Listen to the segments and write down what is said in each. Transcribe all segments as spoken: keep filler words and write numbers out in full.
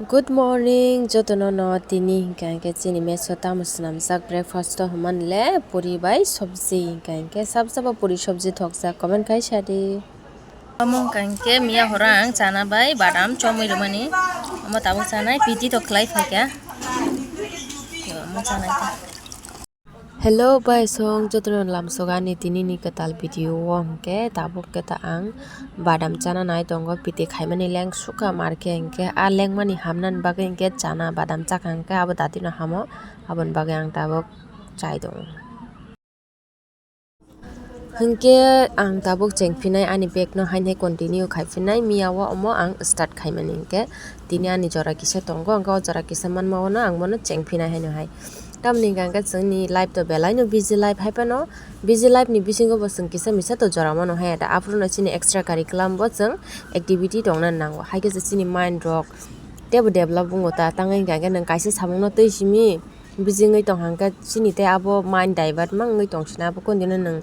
Good morning, jotono no tini hingka hingke chini mesa tamo swnamjak breakfast o hwnmani le puri bai sobji hingka hingke sab sabo puri sobji thokjak comment khai sadi. Omo hingka hingke miya horo ang chana bai badam chomwi rwmani omo tabuk chanai piti to khlai phaikha. Omo chanai ta. Hello, bai song jotono lamsogo ani tini ni kwtal video o hwnkhe tabuk khe ta ang badam chana nai tongo, piti khaimani leng sukha mar khe hwnkhe a lengmani hamnani bagwi hwnkhe chana badam chakha hwnkhe abo dati no hamo, aboni bagwi ang tabuk chai tongo. Hwnkhe ang tabuk chengphinai ani bag no haino hai continue khaiphinai, miya o omo ang start khaimani hwnkhe tini ani jora kisa tongo, hwnkhe o jora kisa manma o no ang bono chengphinai haino hai. Tamoni hwnkha hwnkhe chwngni life to belai no busy life hai phano, busy life ni bisingo bo chwng kisa misa to jora mano hai da. Aphuru no chini extra curriculum bo chwng activity tongna nango, hai khe se chini mind rok teibo develop wngo ta. Tangwi hwnkha hwnkhe nwng kaisa samung no twi simi busy wngwi tong hwnkhe chini tei abo mind divert ma wngwi tong sina, abo continue nwng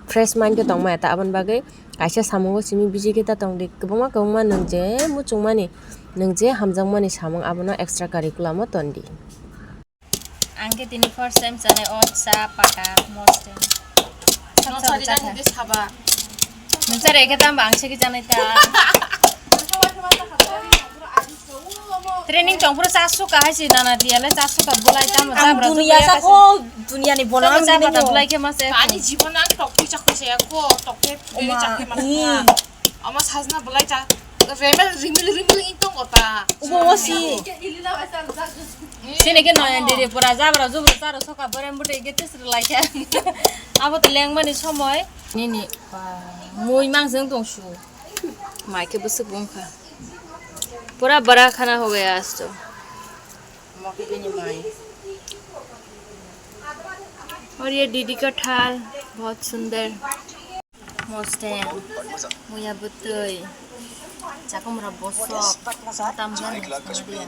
fresh mind khe tong maya ta. Aboni bagwi kaisa samungo simi busy khe ta tong di, kwbangma kwbangma nwng je muchungmani, nwng je hamjakmani samung abono extra curriculum o ton di. Ang khe tini first time chanai o cha pata mostem. Sab sabo cha kha. Nung cha rekhe tamba ang se khe chanai ta. Training chong phuru cha suka hai si nana dia le cha suka bulai tamo cha bra dunia cha kho, dunia ni bola cha pata bulai khe ma se. Ani jibon ang tok pui chakui se ko tok phe pui chakui ma. Ama sajna bulai cha. Remel rimil rimil in tongo ta. Ubo wasi. Sini ke noyan diri pura jabra jubra charo soka borem bute ge tes lai kha. Abo to lengmani somoi. Nini mui mang jeng tong su. Mai ke busuk bung kha. Pura bara khana ho gaya aaj to. Mo ke bini mai. और ये दीदी का थाल बहुत सुंदर। Mosteng, muya bwtwi, chakomra bosok, tam jani samadiya.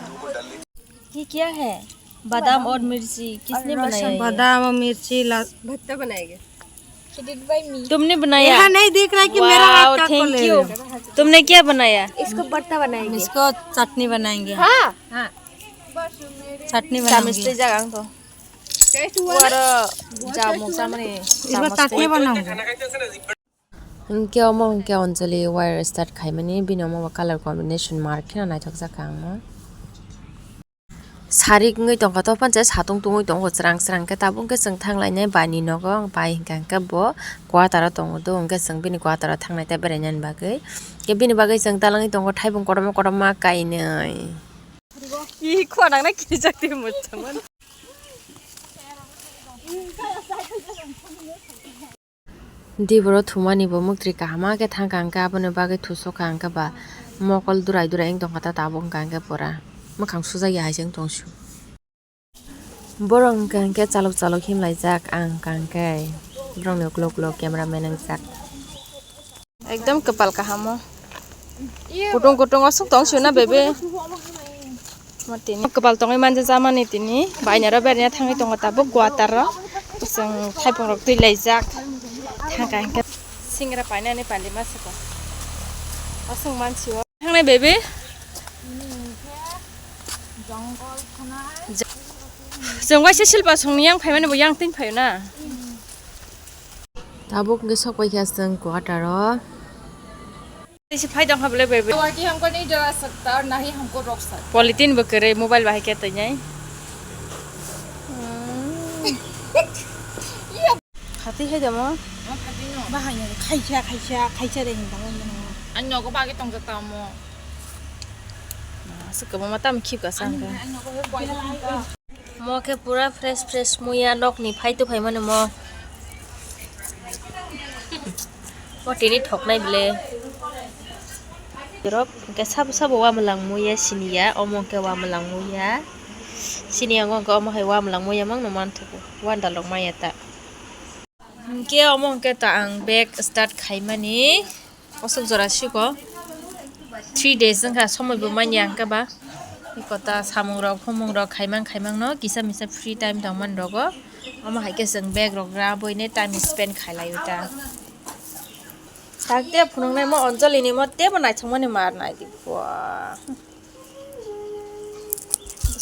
ये क्या है? बादाम और मिर्ची किसने बनाया ये? बादाम और मिर्ची ला भत्ता बनाएंगे। तुमने बनाया? यहाँ नहीं दिख रहा कि मेरा हाथ का खोले। Wow, thank you। तुमने क्या बनाया? इसको भत्ता बनाएंगे। इसको चटनी बनाएंगे। हाँ। हाँ। चटनी बनाएंगे। Taste हुआ ना? Waro jamuk samani. इसको चटनी बनाऊंगा। Hwnkhe omo hwnkhe Anjali wire start khaimani, bini omo bo color combination mar kheno naithok jak kha ang. Sarik wngwi tongkha, to panche satung tungwi tongo, chwrang chwrang khe. Tabuk hwnkhe chwng thang lainai bai ni nogo, bai hwnkha hwnkhe bo quarter o tongo do, hwnkhe chwng bini quarter o thangnai tei berainani bagwi. Hwnkhe bini bagwi chwng dalangwi tongo thaibung kotorma kotorma kainwi. Ih, khua nang na kirijak twi mwchangmani. Diboro thumani bo muktri kaham khe thang kha, hwnkhe aboni bagwi thusok kha, hwnkhe ba mokol durai durai wng tong kha ta, tabuk hwnkha hwnkhe pura mwkhang sujak ya hai se wng tong su. Borok hwnkha hwnkhe chalok chalok himlaijak, ang hwnkha hwnkhe borokni ukulok ukulok camera man wngjak. Ekdom kwpal kaham o. Kutung kutung aswk tong sio na bebe. Mo tini kwpal tongwi manja jamani tini. Bainero berna thangwi tongo tabuk quarter o. Chwng thaipung rok twi laijak. Thangkha hwnkhe singra painani pali ma siko. Aswk mansi o. Thangnai bebe. Chwng waisa silpa songni yang phaimani bo yang twi phaio na. Tabuk hwnkhe sok pai kha chwng quarter o. Tei se phai tong kha bwle bai bai. Waki hamko nahi dara sakta aur nahi hamko rok sakta. Polythene bo kwrwi mobile bahai khe twi nai. Khati hai damo. Bahai khaisa khaisa khaisa re hin tamo. Ani nogo bagwi tong jak tamo. Aswk kwbangma tamo khip ka sa hwnkhe. Mo khe pura fresh fresh muya nokni phai twi phaimani mo. Mo tini thoknai bwle. Rok hwnkhe sabo sabo wamwlang muya siniya, omo hwnkhe wamwlang muya. Siniya wngkha omo hai wamwlang muya mangno manthogo, wandalrok maya ta. Hwnkhe omo hwnkhe ta ang bag start khaimani. Aswk jora siko three days wngkha, somoi bo manya hwnkhe ba. Iko ta samung rok, humung rok khaimang khaimang no kisa misa free time tongmani rogo. Omo hai khe chwng bag rok rabwi ne time spend khailai o ta. Sakte phunuknai mo Anjali ni mo tebo naithokmani mar nai di. Bua.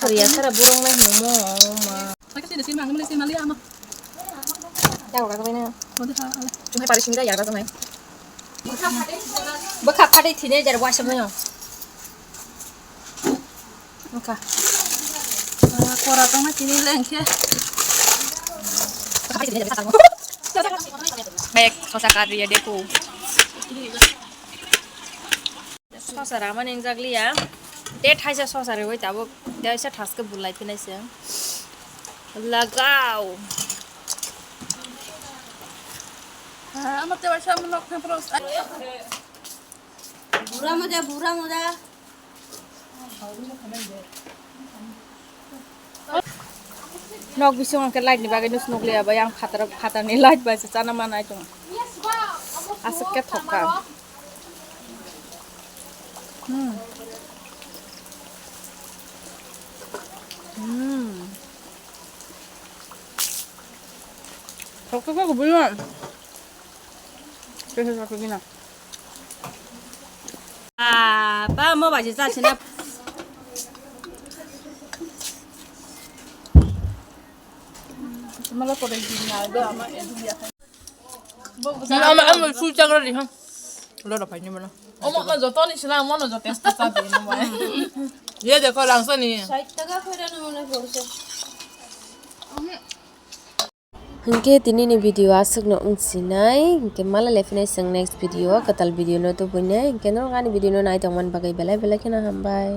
sari ya sara borok nai hwnmo ma. Pakai sini sini mang muli sini mali ama. Yang udah kau ini. Udah ha. Cuma paris ini ya rasa nai. Bwkha khatwi thwinai jar waisa mwnwi. Wngkha. Ah, kora tongma tini le hwnkhe. Bek sosa kar riya deku. Sosa ramani wngjakliya. Te thaisa sosa riwi tabuk teisa thaske bulai phinai se. Lagao. Ah, ama te waisa ama nok phe pros. Bura moja, bura moja. Nok bising hwnkhe light ni bagwi nus nukliya bai ang phatar, phatar ni light bai se chana manai tongo. Aswk khe thokka. Hmm. Hmm. Thokka khe kubui no. Khe se thokka gina. Ah, pa mo ba je cha china. Mala kore gina do ama edum ya. Ama ama su chagra ri ha. Lo ro phai ni mana. Omo ma joto ni sina mo no joto sta ta di mo ma. Ye de ko lang sa ni. Sait taka khoira no mone gorse. Hinkhe tinini video aswkno wngsinai, hinkhe mala lephinai chwng next video, kwtal video no tubunai, hinkhe norok ani video no naitongmani bagwi belai belai kheno hambai.